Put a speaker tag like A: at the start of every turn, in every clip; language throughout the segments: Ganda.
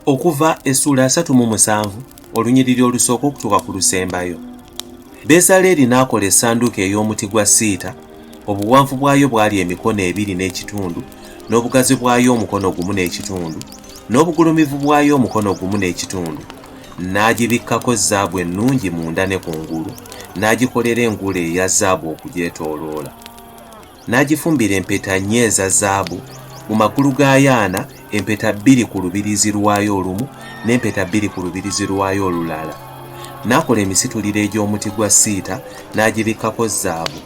A: Okuva essuula 37 olunyiriri olusooka okutuuka ku lusembayo. Bezaleeri n'akola essanduuko ey'omuti gwa siita, obuwanvu bwayo bwali emikono ebiri n'ekitundu, n'obugazi bwayo omukono gumu n'ekitundu, n'obugulumivu bwayo omukono gumu n'ekitundu. N'agibikkako zaabu ennungi munda ne kungulu, n'agikolera engule eya zaabu okugyetooloola. N'agifumbira empeta nnya eza zaabu mu magulu gaayo ana, empeta bbiri ku lubiriizi lwayo olumu n'empeta bbiri ku lubiriizi lwayo olulala. N'akola emisituliro egy'omuti gwa siita n'agibikkako zaabu.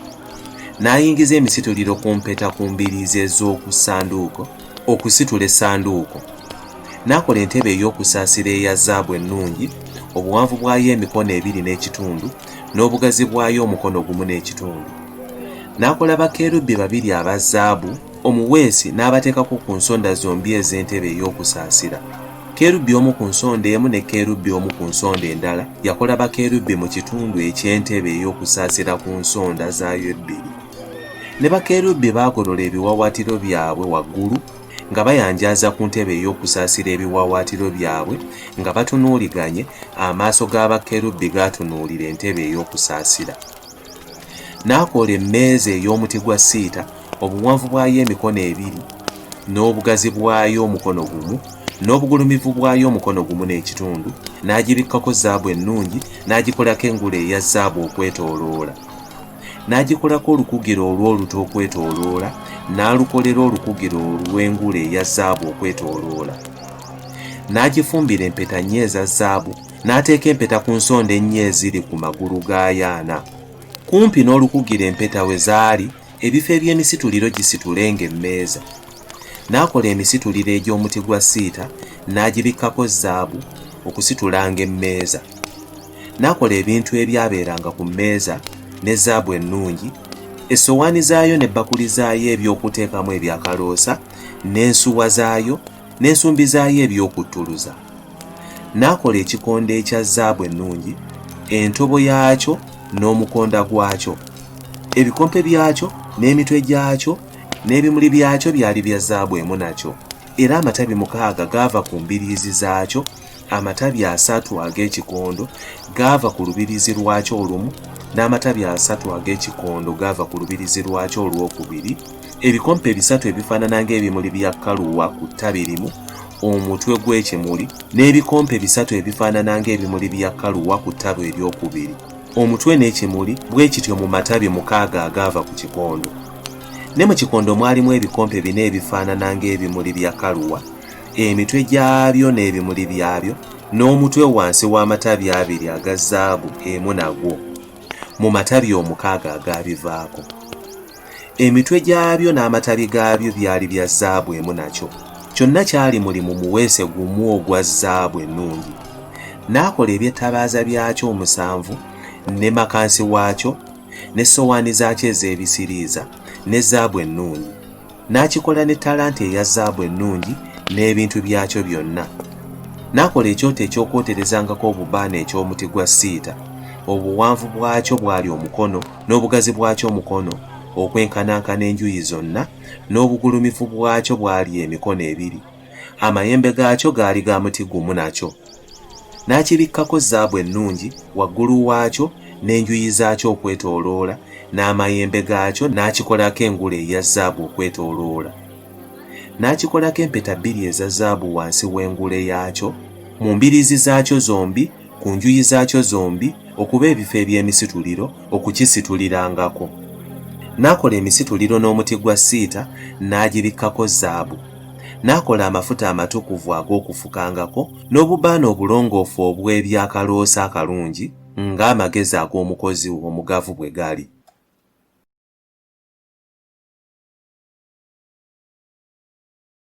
A: N'ayingiza emisituliro ku mpeta ku mbiriizi ez'oku ssanduuko okusitula essanduuko. N'akola entebe ey'okusaasira eya zaabu ennungi, obuwanvu bwayo emikono ebiri n'ekitundu, n'obugazi bwayo omukono gumu n'ekitundu. N'akola bakerubi babiri aba zaabu, omuweesi n'abateekako ku nsonda zombi ez'entebe ey'okusaasira, kerubi omu ku nsonda emu ne kerubi omu ku nsonda endala. Yakola bakerubi mu kitundu eky'entebe ey'okusaasira ku nsonda zaayo ebbiri. Ne bakerubi baagolola ebiwaawaatiro byabwe waggulu nga bayanjaaza ku ntebe ey'okusaasira ebiwaawaatiro byabwe nga batunuuliganye, amaaso ga bakerubi gaatunuulira entebe ey'okusaasira. N'akola emmeeza ey'omuti gwa siita, obuwanvu bwayo emikono ebiri, n'obugazi bwayo omukono gumu, n'obugulumivu bwayo omukono gumu n'ekitundu, n'agibikkako zaabu ennungi, n'agikolako engule eya zaabu okwetooloola. N'agikolako olukugiro olw'oluta okwetooloola, n'alukolera olukugiro olw'engule eya zaabu okwetooloola. N'agifumbira empeta nnya eza zaabu, n'ateeka empeta ku nsonda ennya eziri ku magulu gaayo ana. Kumpi n'olukugiro empeta we zaali, ebifo eby'emisituliro gisitulenga emmeeza. N'akola emisituliro egy'omuti gwa siita, n'agibikkako zaabu okusitulanga emmeeza. N'akola ebintu ebyabeeranga ku mmeeza ne zaabu ennungi, essowaani zaayo n'ebbakuli zaayo eby'okuteekamu ebyakaloosa, n'ensuwa zaayo, n'ensumbi zaayo eby'okuttuluza. N'akola ekikondo ekya zaabu ennungi, entobo yaakyo n'omukonda gwakyo. Ebikompe byakyo n'emitwe gyakyo n'ebimuli byakyo byali bya zaabu emu nakyo. Era amatabi mukaaga gaava ku mbiriizi zaakyo, amatabi asatu ag'ekikondo gaava ku lubiriizi lwakyo olumu, n'amatabi asatu ag'ekikondo gaava ku lubiriizi lwakyo olwokubiri. Ebikompe bisatu ebifaanana ng'ebimuli bya kaluwa ku ttabi limu, omutwe gw'ekimuli, n'ebikompe bisatu ebifaanana ng'ebimuli bya kaluwa ku ttabi eryokubiri, omutwe n'ekimuli, bwe kityo mu matabi mukaaga agaava ku kikondo. Ne mu kikondo mwalimu ebikompe bina ebifaanana ng'ebimuli bya kaluwa, emitwe gyabyo n'ebimuli byabyo, n'omutwe wansi w'amatabi abiri aga zaabu emu nagwo, mu matabi omukaaga agaabivaako. Emitwe gyabyo n'amatabi gaabyo byali bya zaabu emu nakyo. Kyonna kyali mulimu muweese gumu ogwa zaabu ennungi. N'akola eby'ettabaaza byakyo omusanvu, ne makansi waakyo, n'essowaani zaakyo ez'ebisiriiza, ne zaabu ennungi. N'akikola ne ttalanta eya zaabu ennungi n'ebintu byakyo byonna. N'akola ekyoto eky'okwoterezangako obubaane eky'omuti gwa siita, obuwanvu bwakyo bwali omukono, n'obugazi bwakyo omukono, okwenkanankana enjuyi zonna, n'obugulumivu bwakyo bwali emikono ebiri. Amayembe gaakyo gaali ga muti gumu nakyo. N'akibikkako zaabu ennungi waggulu waakyo n'enjuyi zaakyo okwetooloola, n'amayembe gaakyo n'akikolako engule eya zaabu okwetooloola. N'akikolako empeta bbiri eza zaabu wansi w'engule yaakyo, mu mbiriizi zaakyo zombi, ku njuyi zaakyo zombi, okuba ebifo eby'emisituliro okukisitulirangako. N'akola emisituliro n'omuti gwa siita n'agibikkako zaabu. N'akola amafuta amatukuvu ag'okufukangako n'obubaane obulongoofu obw'eby'akaloosa akalungi, ng'amagezi ag'omukozi omugavu bwe gali.